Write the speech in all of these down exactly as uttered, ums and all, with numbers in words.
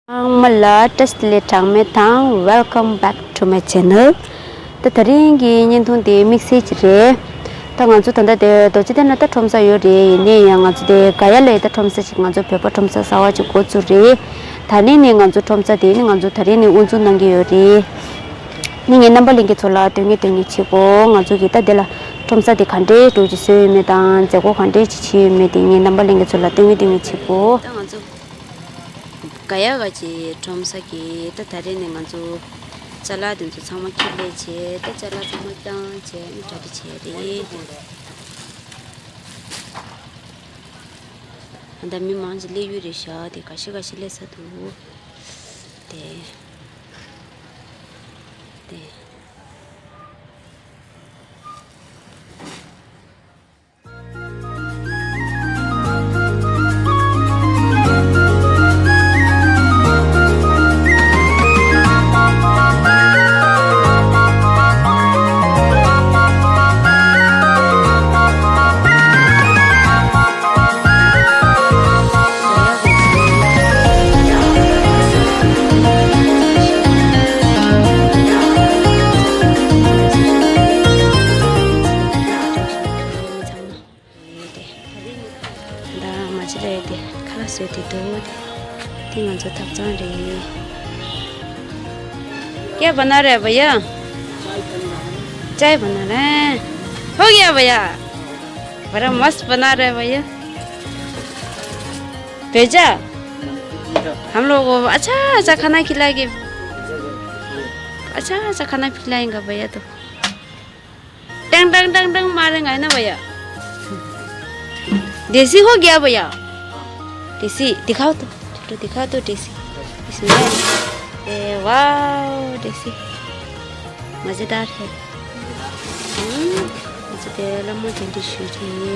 ཚང་མ་ལ་བཀྲ་ཤིས་བདེ་ལེགས་གྲངས་མེད་དང་། Welcome back to my channel. ད་དེ་རིང་གི་བརྙན་ཐུང་དེ་དམིགས་བསལ་ཅིག་རེད། ད་ང་ཚོ་ད་ལྟ་དེ་རྡོ་རྗེ་གདན་ལ་ད་ཁྲོམ་ས་ཡོད་རེད། ཡིན་ནའི་ཡང་ང་ཚོ་དེ་ག་ཡ་ལ་ཡི་ད་ཁྲོམ་ས་ཅིག་ང་ཚོ་བོད་པ་ཁྲོམ་ས་གསར་བ་ཅིག་འགོ་བཙུགས་རེད། ད་ནི་ནི་ང་ཚོ་ཁྲོམ་ས་དེ་ནི་ང་ཚོ་དེ་རིང་ནི་དབུ་འཛུགས་གནང་གི་ཡོད་རེད། ནི་ངའི་རྣམ་པ་ལྷན་རྒྱས་ཚོ་ལ་སྟོན་གྱི་སྟོན་གྱི་བྱེད་དགོས། ང་ཚོ་གི་ད་དེ་ལ་ཁྲོམ་ས་དེ་ག་འདྲའི་འགྲོ་རྒྱུ་བཟོས་ཡོད་མེད་དང་། མཛད་སྒོ་ག་འདྲའི་ཅིག་བྱས་ཡོད་མེད་དེ་ངའི་རྣམ་པ་ལྷན་རྒྱས་ཚོ་ལ་སྟོན་གྱི་སྟོན་གྱི་བྱེད་དགོས། ད་ང་ཚོ་ག་ཡ་ག་ཅིག་ཁྲོམ་ས་གི་ད་ད་རེས་ནས་ང་ཚོ་ཅ་ལག་དེ་ཚོ་ཚང་མ་ཁྱེར་སླེབས་བྱས། ད་ཅ་ལག་ཚང་མ་བཏང་བྱས་ནས་གྲ་སྒྲིག་བྱས་རེད། ད་མི་མང་ཅིག་སླེབས་ཡོད་རེད་ཤག་དེ་ག་ཤེད་ག་ཤེད་སླེབས་ས་འདུག་དེ་དེ། ད་མ་ཅི་རེད་དེ། ཁ་ལག་བཟོས་ཏེ་འདུག་དེ་ང་ཚོ་ཐབ་ཚང་རེད། क्या बना रहे हैं भैया? चाय बना रहे हैं। हो गया भैया। बड़ा मस्त बना रहे हैं भैया। भेजा। हम लोग को अच्छा अच्छा खाना खिलाएंगे। अच्छा अच्छा खाना खिलाएंगे भैया तो। टंग टंग टंग टंग मारेंगे ना भैया। देसी हो गया भैया। देसी दिखाओ तो, छोटू दिखाओ तो देसी। इसमें, ए वाओ, देसी मज़ेदार है। हम्म, मुझे तेरा मुझे डिश चाहिए।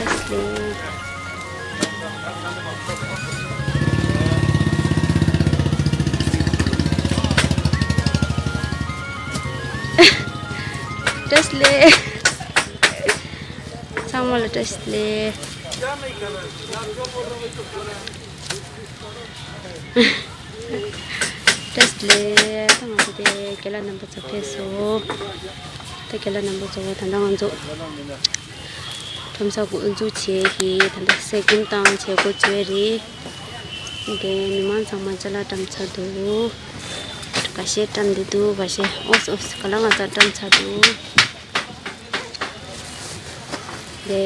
Tesla. Tesla. ཚང་མ་ལ་བཀྲ་ཤིས་བདེ་ལེགས། བཀྲ་ཤིས་བདེ་ལེགས། ད་ང་ཚོ་དེ་རྒན་ལགས་རྣམ་པ་ཚོ་ཕེབས་སོང་། ད་རྒན་ལགས་རྣམ་པ་ཚོ་ད་ལྟ་ང་ཚོ་ཁྲོམ་ས་འགོ་འཛུགས་བྱེད་ཀྱི་ད་ལྟ་གསེར་སྐྱེམས་བཏང་བྱེད་སྒོ་བརྗོད་རེད། དེ་མི་མང་ཚང་མ་ཅ་ལག་བཀྲམ་ཚར་འདུག་ཁ་ཤས་བཀྲམ་བསྡད་འདུག་ཁ་ཤས། ཨོ་སི་ཨོ་སི། ག་ལ་ང་ཚོ་བཀྲམ་ཚར་འདུག་དེ་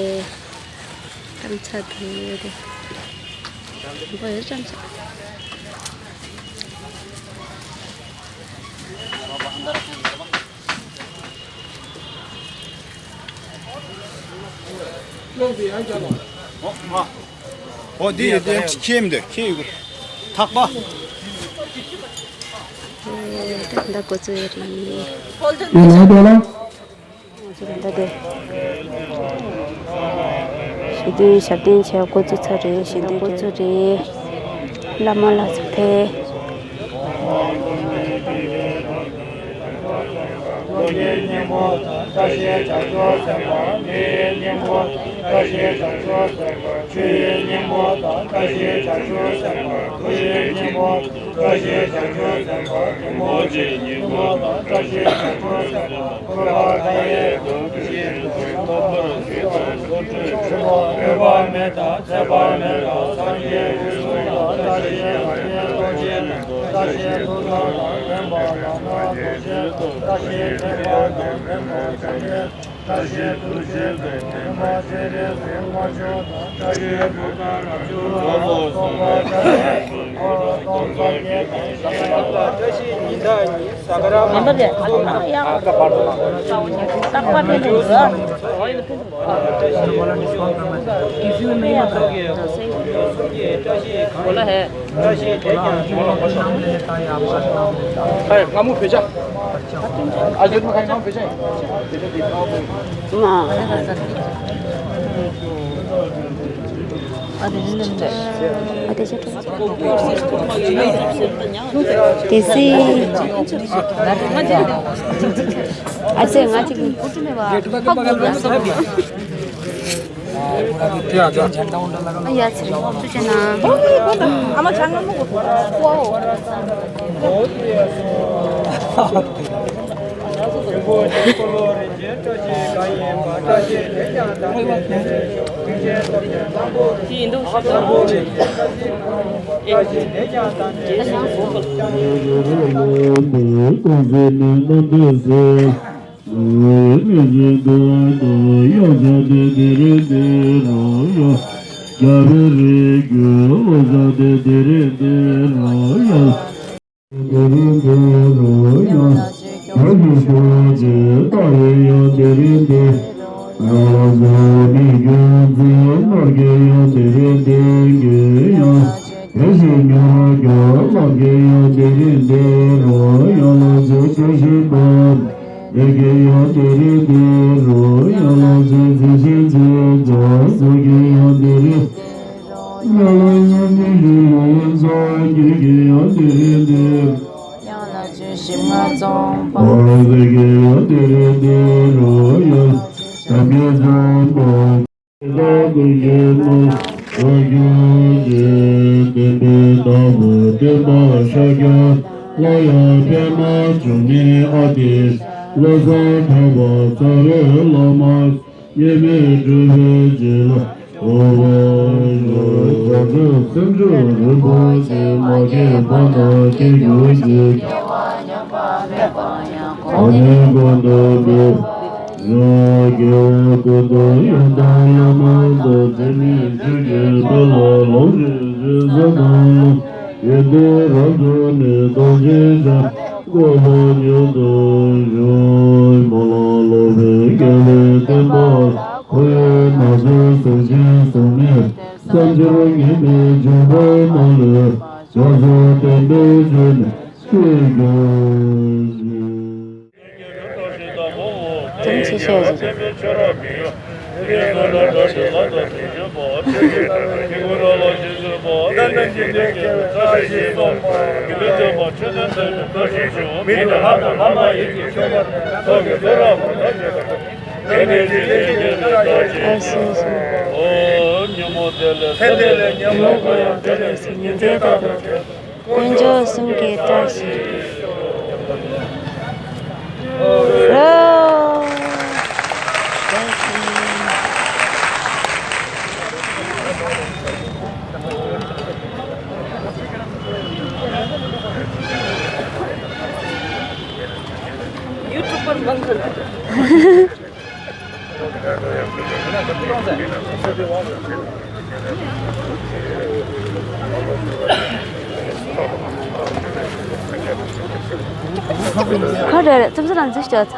བཀྲམ་ཚར་འདུག་དེ་མགོ་ཡོད་བཀྲམ་ཚར། ཨོ་འདི་ཡོད་དེ་ཁྱེད་མི་འདུག་ཁྱེད་ཡོད་གི། ཐག་པ། ད་འགོ་བཙུགས་ཡོད་རེད། ཡིན་ནའི་དེ་ལ། ང་ཚོ་ད་ལྟ་དེ་ཞལ་འདོན་ཞབས་བརྟན་བྱས་འགོ་བཙུགས་ཚར་རེད། ཞལ་འདོན་འགོ་བཙུགས་རེད། བླ་མ་ལ་ཚོ་ཕེབས། ཀླུ་ཡི་སྙིང་པོ་དང་བཀྲ་ཤིས་བྱང་ཆུབ་སེམས་དཔའ། མི་ཡི་སྙིང་པོ་དང་བཀྲ་ཤིས་བྱང་ཆུབ་སེམས་དཔའ། ཆུ་ཡི་སྙིང་པོ་དང་བཀྲ་ཤིས་བྱང་ཆུབ་སེམས་དཔའ། བུ་ཡི་སྙིང་པོ་དང་བཀྲ་ཤིས་བྱང་ཆུབ་སེམས་དཔའ། རིན་པོ་ཆེའི་སྙིང་པོ་དང་བཀྲ་ཤིས་བྱང་ཆུབ་སེམས་དཔའ། ཀུན་ལ་མཁའ་ཡི་དང་། ཆོས་པ་མེད་དང་ཚེ་དཔག་མེད་དང་། སངས་རྒྱས་ཀྱི་གསུང་དང་། བཀྲ་ཤིས་སངས་རྒྱས་རྡོ་རྗེ་དང་། བཀྲ་ཤིས་ཐུགས་སྲས་དང་། སྟོན་པ་བླ་མ་རྡོ་རྗེ་དང་། བཀྲ་ཤིས་ཐེག་པ་དང་། མེ་ཏོག་ལྡན་འདས། བཀྲ་ཤིས་ཐུགས་རྗེ་དང་། ཉི་མ་ཚེ་རིང་ཟེར་མ་བྱུང་དང་། བཀྲ་ཤིས་བུ་ག་ར་བྱུང་དང་། སྟོན་པ་ཆ་ལ་འཁོར་སྟོང་ཚོགས་བརྒྱད་དང་། བཀྲ་ཤིས་ཉི་ཟླ་གཉིས་ཟ་ཀ་ར་མ། དེ་སི། ཨ་ཙེ་ང་ཅིག། ཡ་ཚེ་རིང་། ཐུགས་རྗེ་གནང་། དཀོན་མཆོག་གསུམ་གྱི་བཀྲ་ཤིས་ཤོག། ཡུ་ཊུབ་པར་མང་ཚོགས། ཁ་རེ་རེ་ཚོམ་སོ་རང་འཛུལ་ཤོག།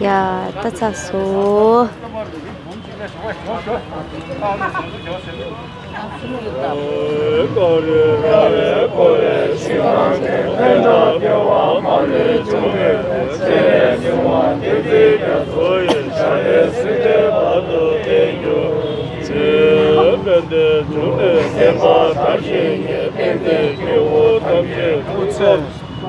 ཡ། ད་ཚར་སོང་།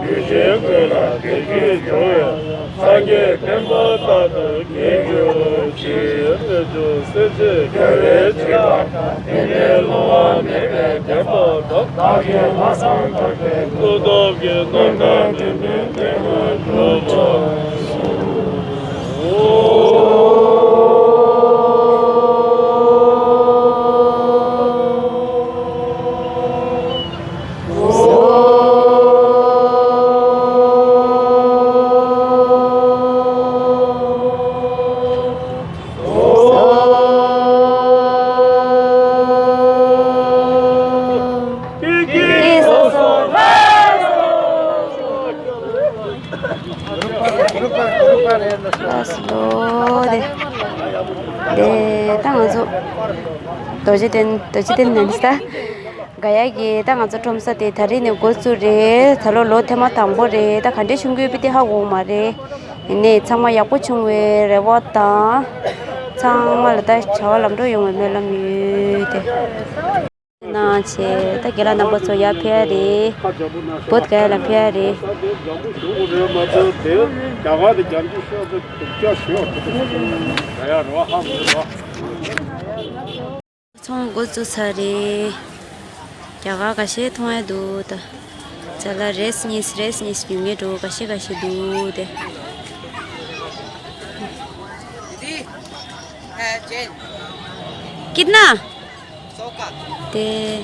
ལུས་ཅན་ཀུན་ལ་བདེ་སྐྱིད་འབྱུང་བའི། སངས་རྒྱས་བསྟན་པ་རྟག་ཏུ་རྒྱས་གྱུར་ཅིག་སེམས་ཅན་སེམས་ཅན་རྒྱལ་བའི་བྱིན་རླབས་དང་། དེ་ནས་སློང་བ་མེད་པའི་བདེན་པ་དང་། བདག་གི་ལྷག་བསམ་དྲག་པོས་བློ་སྟོབས་ཀྱིས། རྣམ་དག་འདྲེན་པའི་བདེན་པར་གྱུར་པ། ལགས་སོ། དེ་དེ་ད་ང་ཚོ་རྡོ་རྗེ་གདན། རྡོ་རྗེ་གདན་ནས་ད། ག་ཡ་གི་ད་ང་ཚོ་ཁྲོམ་ས་དེ་ད་རེས་ནས་འགོ་བཙུགས་རེད། ད་ལོ་ལོ་ཐེངས་མ་དང་པོ་རེད། ད་ག་འདྲས་བྱུང་གི་ཡོད་པ་དེ་ཧ་གོ་མ་རེད། ཡིན་ནའི་ཚང་མ་ཡག་པོ་བྱུང་བའི་རེ་བ་དང་། ཚང་མ་ལ་ད་བྱ་བ་ལམ་འགྲོ་ཡོང་བའི་སྨོན་ལམ་ཡོད་དེ། གནང་བྱས་ད་རྒན་ལགས་རྣམ་པ་ཚོ་ཡར་ཕེབས་རེད། བོད་ག་ཡ་ལ་ཕེབས་རེད། རྒྱ་གར་དུ་རྒྱ་མཚོ་ཤོར་དུས་སྡུག་ཅག་ཤོར་དུས་ཡ་ཡ་རོ་ཧ་གོ་རོ། ཚོང་འགོ་བཙུགས་ཚར་རེད། རྒྱ་གར་ཁ་ཤས་མཐོང་ཡ་འདུག་ད། ཅ་ལག་རེས་གཉིས་རེས་གཉིས་ཉོ་མཁན་འདྲ་ཁ་ཤས་ཁ་ཤས་འདུག་དེ། कितना? དེ།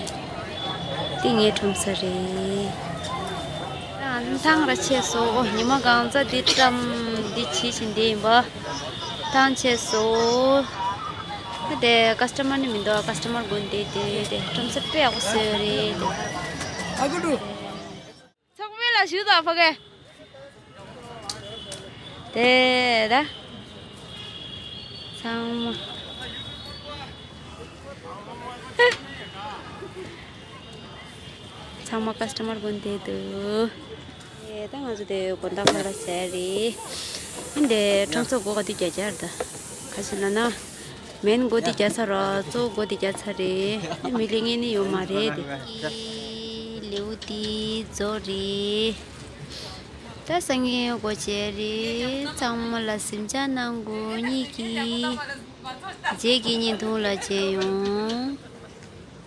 དེ་ངའི་ཁྲོམ་ས་རེད། ཐང་ར་ཆད་སོང་། ཉི་མ་གང་ཚ་འདི་བཀྲམ་འདི་བྱེད་བཞིན་འདི་ཡིན་པ། ཐང་ཆད་སོང་། དེ་ཀ་སི་ཊ་མར་ནི་མི་འདུག་ཀ་སི་ཊ་མར་དགོན་དེ་དེ་དེ་ཁྲོམ་ས་དཔེ་ཡག་པོ་བཟོས་རེད་དེ། ཚང་མས་ལ་ཞུ་དང་ཕ་གི། དེ་ད། ཚང་མ། ཚང་མ་ཀ་སི་ཊ་མར་དགོན་དེ་འདུག་ཨེ་ད་ང་ཚོ་དེ་དགོན་བདག་ཁ་ལ་ཟེར་རེད། ཨ་འདི་ཁྲོམ་ས་སྒོ་ག་དུས་རྒྱག་རྒྱག་རེད་ད། ག་ཞིག་ལ་ན། མེན་སྒོ་དེ་རྒྱག་ཚར་རོ། གཙོ་བོ་སྒོ་དེ་རྒྱག་ཚར་རེད། ཨ་མི་ལས་ངན་ནི་ཡོད་མ་རེད་དེ། ལེའུ་དེ་རྫོགས་རེད། ད་སང་ཉིན་སྒོ་འབྱེད་རེད། ཚང་མ་ལ་གཟིམ་འཇག་གནང་དགོས་ཉིད་ཀྱིས། རྗེས་ཀྱི་བརྙན་ཐུང་ལ་མཇལ་ཡོང་།